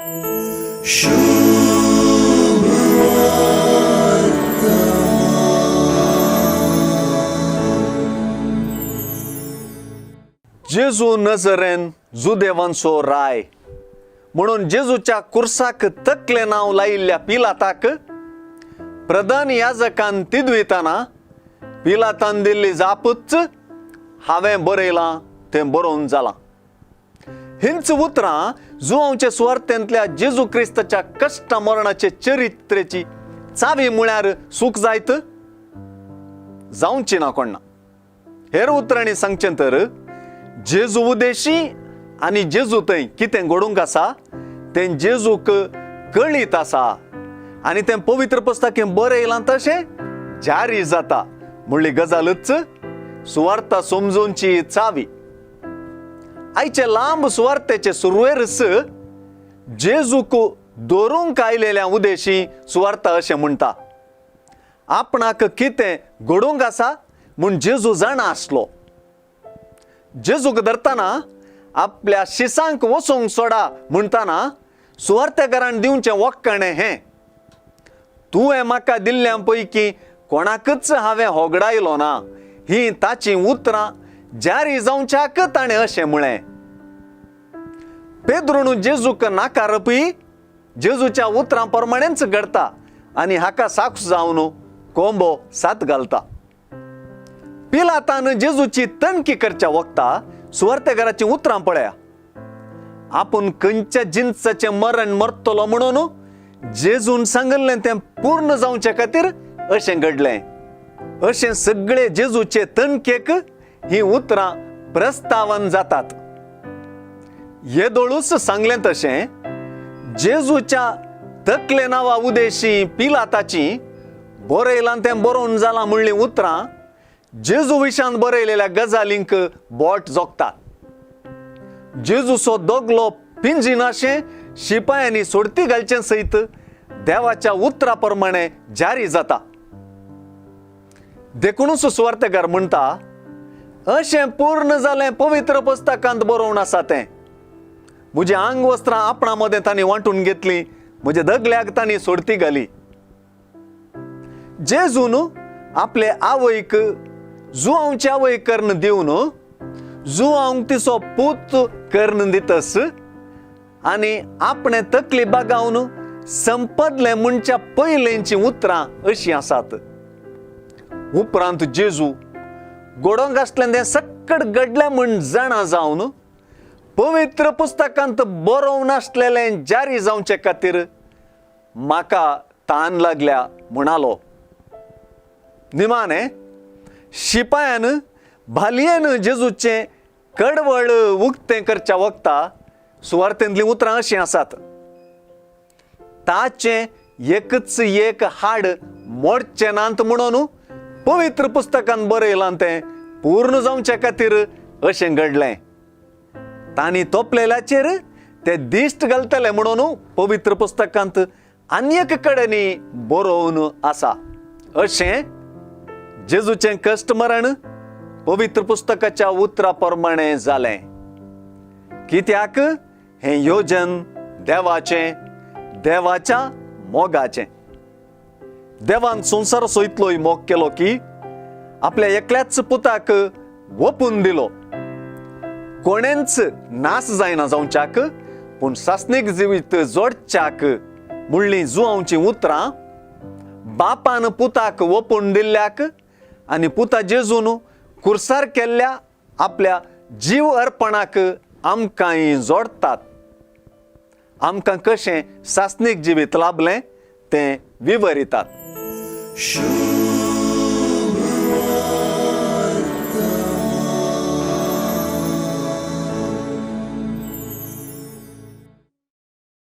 जेजू नजरेन जुदेवांचो राय म्हणून जेजूच्या कुर्साक तकलें नांव लायिल्ल्या पिलाताक प्रधान याजकान तिदविताना पिलातान दिल्ली जापूच हांवें बरयलां तें बरोवन जालां. हींच उतरां जुवांवचे सुवार्थेंतल्या जेजू क्रिस्ताच्या कश्ट मरणाचे चरित्रेची चावी म्हळ्यार सूख जायत जावची ना कोण्णा. हेर उतरांनी सांगचें तर जेजू उदेशी आनी जेजू थंय कितें घडूंक आसा तें जेजूक कळीत आसा आनी तें पवित्र पुस्तकें बरयलां तशें जारी जाता म्हणली गजालूच सुवार्ता समजूनची चावी. आयचे लांब सुवार्तेचे सुरवेरच जेजूक दवरूंक आयलेल्या उदेशी सुवार्ता अशें म्हणटा. आपणाक कितें घडूंक आसा म्हूण जेजू जाणा आसलो. जेजूक धरतना आपल्या शिसांक वचूंक सोडा म्हणटना सुवार्तेकारान दिवचें वक्कणें हें, तुवें म्हाका दिल्ल्या पैकी कोणाकच हांवें होगडायलो ना. ही ताचीं उतरां जारी जावच्याक ताणें अशें म्हळें. पेद्रून जेजूक नाकारपी जेजूच्या उतरां प्रमाणेंच घडता आनी हाका साक्ष जावन कोंबो सात घालता. पिलातान जेजूची तणकी करच्या वखता सुवार्तेकाराचीं उतरां पळया. आपूण खंयच्या जिनसाचें मरण मरतलो म्हणून जेजून सांगिल्लें तें पूर्ण जावचे खातीर अशें घडलें. अशें सगळे जेजूचे तणकेक हीं उतरां प्रस्तावन जातात. येदोळूच सांगलें तशें जेजूच्या तकले नांवा उदेशी पिलाताची बरयलां तें बरोवन जालां म्हणलीं उतरां जेजू विशान बरयलेल्या गजालींक बोट जोगतात. जेजूचो दोगलो पिंजिनाशें शिपायांनी सोडती घालचें सयत देवाच्या उतरा प्रमाणे जारी जाता. देखुनूच सुवार्तेकार म्हणटा अशें पूर्ण जालें पवित्र पुस्तकांत बरोवन आसा तें. म्हजी आंगवस्त्रां आपणा मदें तांणी वांटून घेतली, म्हज्या दगल्याक तांणी सोडती घाली. जेजून आपले आवयक जुआंवची आवय कर्ण दिवन जुआंवक तिचो पूत कर्ण दितस आनी आपणे तकली बागावन संपदलें म्हणच्या पयलेंचीं उतरां अशीं आसात. उपरांत जेजू घडोवंक आसलें तें सक्कड घडलें म्हूण जाणा जावन पवित्र पुस्तकांत बरोवन आसलेलें जारी जावचे खातीर म्हाका तान लागल्या म्हणालो. निमाणे शिपायान भालयेन जेजूचें कडवळ उक्तें करच्या वखता सुवार्तेंतलीं उतरां अशीं आसात. ताचें एकच एक हाड मोडचें नात म्हणून पवित्र पुस्तकान बरयलां तें पूर्ण जावचे खातीर अशें घडलें. तांणी तोपलेल्याचेर ते दिश्ट घालतले म्हणून पवित्र पुस्तकांत आनी एक कडेन बरोवन आसा. अशें जेजूचें कश्ट मरण पवित्र पुस्तकाच्या उतरा प्रमाणे जालें. कित्याक हें योजन देवाचें, देवाच्या मोगाचें. देवान संवसाराचो इतलोय मोग केलो की आपल्या एकल्याच पुताक ओपून दिलो. कोणेंच नास जायना जावच्याक पूण सासणीक जिवीत जोडच्याक म्हणलीं जुआंवचीं उतरां बापान पुताक ओपून दिल्ल्याक आनी पुता जेजून कुर्सार केल्ल्या आपल्या जीव अर्पणाक आमकांय जोडटात. आमकां कशें सासणीक जिवीत लाभलें तें विवरितात.